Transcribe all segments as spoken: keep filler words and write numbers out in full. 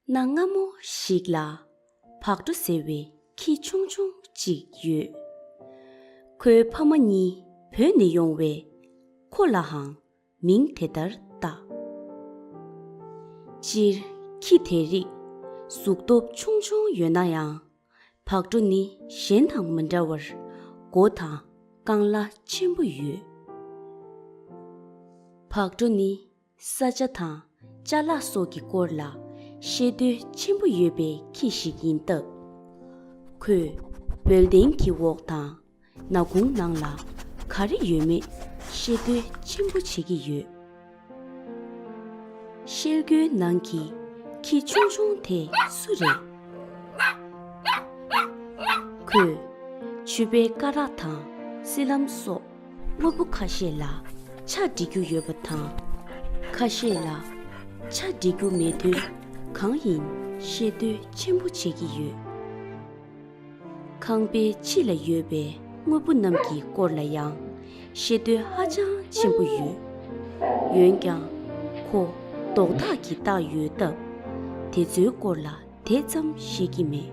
གནའ་སྔ་མོ་ཞིག་ལ་བག་གྲོ་ཟེར་བའི་ཁྱི་ཆུང་ཆུང་ཅིག་ཡོད། ཁོའི་ཕ་མ་གཉིས་བོད་ནས་ཡོང་བས་ཁོ་ལའང་མིང་དེ་ལྟར་བཏགས། སྤྱིར་ཁྱི་དེ་རིགས་གཟུགས་སྟོབས་ཆུང་ཆུང་ཡོད་ན་ཡང་། བག་གྲོ་ནི་གཞན་དང་མི་འདྲ་བར་མགོ་དང་རྐང་ལག་ཆེན་པོ་ཡོད། བག་གྲོ་ནི་ས་ཆ་དང་ཅ་ལག་སོགས་ཀྱི་སྐོར་ལ་ཤེས་འདོད་ཆེན་པོ་ཡོད་པའི་ཁྱི་ཞིག་ཡིན་སྟབས། ཁོས་འབོལ་གདན་གྱི་འོག་དང་ནག་ཁུང་ནང་ལ་ག་རེ་ཡོད་མེད་ཤེས་འདོད་ཆེན་པོ་བྱེད་ཀྱི་ཡོད། ཤེལ་སྒོའི་ནང་གི་ཁྱི་ཆུང་ཆུང་དེ་སུ་རེད། ཁོས་ཕྱུ་པའི་སྐ་རགས་དང་སི་ལམ་སོགས་དངོས་པོ་ཁ་ཤས་ལ་ཆ་འདྲི་རྒྱུ་ཡོད་པ་དང་། ཁ་ཤས་ལ་ཆ་འདྲི་རྒྱུ་མེད་དུས་གང་ཡིན་ཤེས་འདོད་ཆེན་པོ་བྱེད་ཀྱི་ཡོད། ཁང་པའི་ཕྱི་ལ་ཡོད་པའི་དངོས་པོ་རྣམས་ཀྱི་སྐོར་ལ་ཡང་ཤེས་འདོད་ཧ་ཅང་ཆེན་པོ་ཡོད། འོན་ཀྱང་ཁོ་རྡོག་ཐག་གིས་བཏགས་ཡོད་སྟབས། དེ་ཚོའི་སྐོར་ལ་དེ་ཙམ་ཤེས་ཀྱི་མེད།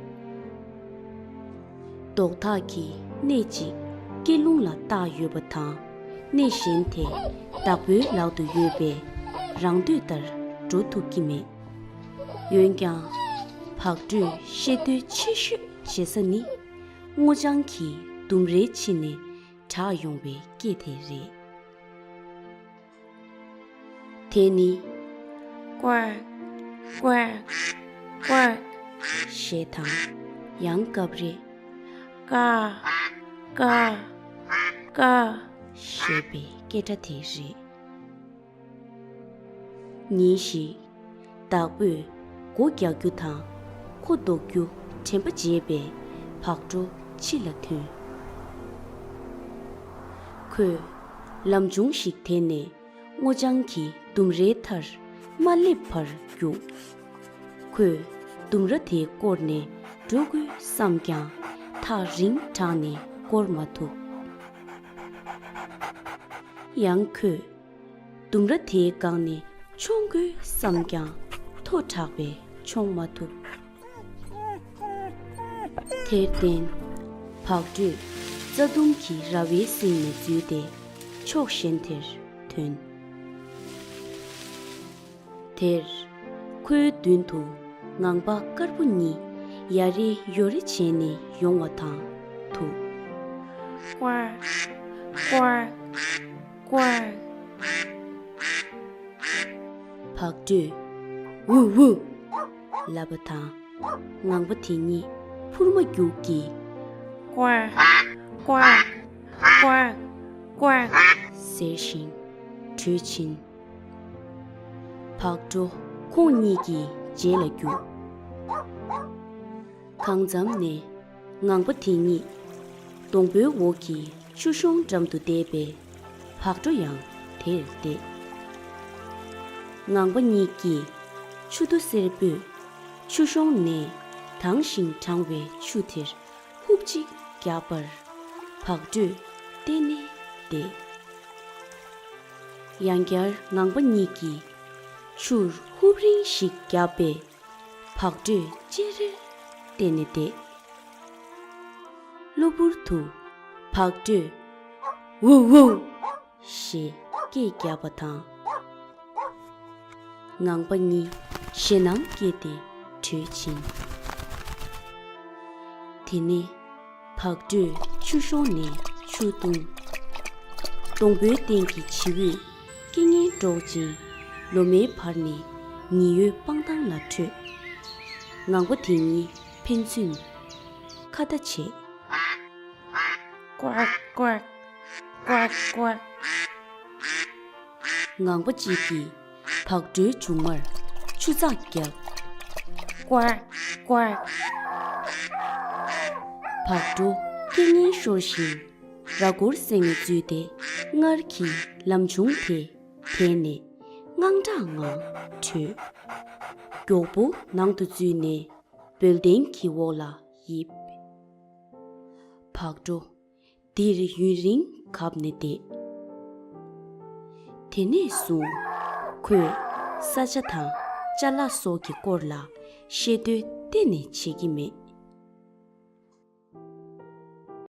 རྡོག་ཐག་གི་སྣེ་གཅིག་སྐེ་རླུང་ལ་བཏགས་ཡོད་པ་དང་། སྣེ་གཞན་དེ་བདག་པོའི་ལག་ཏུ་ཡོད་པས་རང་འདོད་ལྟར་འགྲོ་ཐུབ་ཀྱི་མེད། འོན་ཀྱང་། བག་གྲོས་ཤེས་འདོད་ཆེ་ཤོས་བྱེད་ས་ནི། སྔོ་ལྗང་གི་ལྡུམ་རའི་ཕྱི་ནས་གྲགས་ཡོང་བའི་སྐད་དེ་རེད། དེ་ནི། ཀོག་ཀོག་ཀོག་ཞེས་དང་། ཡང་སྐབས་རེ། ཀ་ཀ་ཀ་ཞེས་པའི་སྐད་སྒྲ་དེ་རེད། ཉིན་ཞིག་བདག་པོས་སྒོ་རྒྱག་རྒྱུ་དང་ཁོ་འདོགས་རྒྱུ་དྲན་པ་བརྗེད་པས་བག་གྲོ་ཕྱི་ལ་ཐོན། ཁོས་ལམ་ཆུང་ཞིག་དེད་ནས་སྔོ་ལྗང་གི་ལྡུམ་རའི་མཐར་མ་སླེབས་བར་རྒྱུགས། ཁོས་ལྡུམ་ར་དེ་བསྐོར་ནས་འགྲོ་དགོས་བསམས་ཀྱང་ཐག་རིང་དྲགས་ནས་བསྐོར་མ་ཐུབ། ཡང་ཁོས་ལྡུམ་ར་དེའི་སྒང་ནས་མཆོང་དགོས་བསམས་ཀྱང་མཐོ་དྲགས་པས་མཆོང་མ་ཐུབ། དེར་བརྟེན། བག་གྲོས་རྩྭ་ལྡུམ་གྱི་ར་བའི་གསེང་ནས་འཛུལ་ཏེ་ཕྱོགས་གཞན་དེར་ཐོན། དེར་ཁོའི་མདུན་དུ་ངང་པ་དཀར་པོ་གཉིས་ཡ་རེ་ཡོ་རེ་བྱས་ནས་ཡོང་བ་དང་ཐུག་ཀོག་ཀོག་ཀོག་བག་གྲོས་ཝུ་ཝུ་ལབ་པ་དང་། ངང་པ་དེ་གཉིས་འཕུར་མ་རྒྱུག་གིས་ཀོག་ཀོག་ཀོག་ཀོག་ཟེར་བཞིན་བྲོས་ཕྱིན། བག་གྲོ་ཁོང་གཉིས་ཀྱི་རྗེས་ལ་རྒྱུགས། གང་འཚམ་ནས་ངང་པ་དེ་གཉིས་སྡོང་པོའི་འོག་གི་ཆུ་གཤོང་འགྲམ་དུ་བསྡད་པས་བག་གྲོ་ཡང་དེར་བསྡད། ངང་པ་གཉིས་ཀྱིས་ཆུ་རྡོ་སེར་པོས་ཆུ་གཤོང་ནས་དྭངས་ཤིང་གྲང་བའི་ཆུ་དེར་ཧུབ་ཅིག་བརྒྱབ་པར་བག་གྲོས་གཏན་ནས་བསྡད། ཡང་བསྐྱར་ངང་པ་གཉིས་ཀྱིས་ཆུར་ཧུབ་རིང་ཞིག་བརྒྱབ་པས་བག་གྲོས་ཅེ་རེར་བསྡད་ནས་བསྡད། གློ་བུར་དུ་བག་གྲོས་ཝུ་ཝུ་ཞེས་སྐད་བརྒྱབ་པ་དང་། ངང་པ་གཉིས་ཞེད་སྣང་སྐྱེས་ཏེ་བྲོས་ཕྱིན། དེ་ནས་བག་གྲོས་ཆུ་གཤོང་ནས་ཆུ་བཏུང་། སྡོང་པོའི་སྟེང་གི་བྱིའུས་སྐད་ངན་སྒྲོག་ཅིང་ལོ་མའི་བར་ནས་ཉི་འོད་སྤང་ཐང་ལ་བྲོས། ངང་པ་དེ་གཉིས་ཕན་ཚུན་ཁ་བརྡ་བྱས། ཀོག་ཀོག་ཀོག་ཀོག་ངང་པ་གཅིག་གིས་བག་གྲོའི་མཇུག་མར་ཆུ་ཚགས་བརྒྱབ། ཀོག་ཀོག་བག་གྲོ་སྐད་ངན་ཤོར་བཞིན་ར་སྐོར་གསེང་ནས་འཛུལ་ཏེ་སྔར་གྱི་ལམ་ཆུང་དེ་དེད་ནས་དངངས་སྐྲག་ངང་བྲོས། མགྱོགས་པོ་ནང་དུ་འཛུལ་ནས་འབོལ་གདན་གྱི་འོག་ལ་ཡིབ། བག་གྲོ་འདིར་ཡུན་རིང་གབ་ནས་བསྡད། དེ་ནས་བཟུང་ཁོས་ས་ཆ་དང་ཅ་ལག་སོགས་ཀྱི་སྐོར་ལ་ ཤེས་འདོད་གཏན་ནས་བྱེད་ཀྱི་མེད།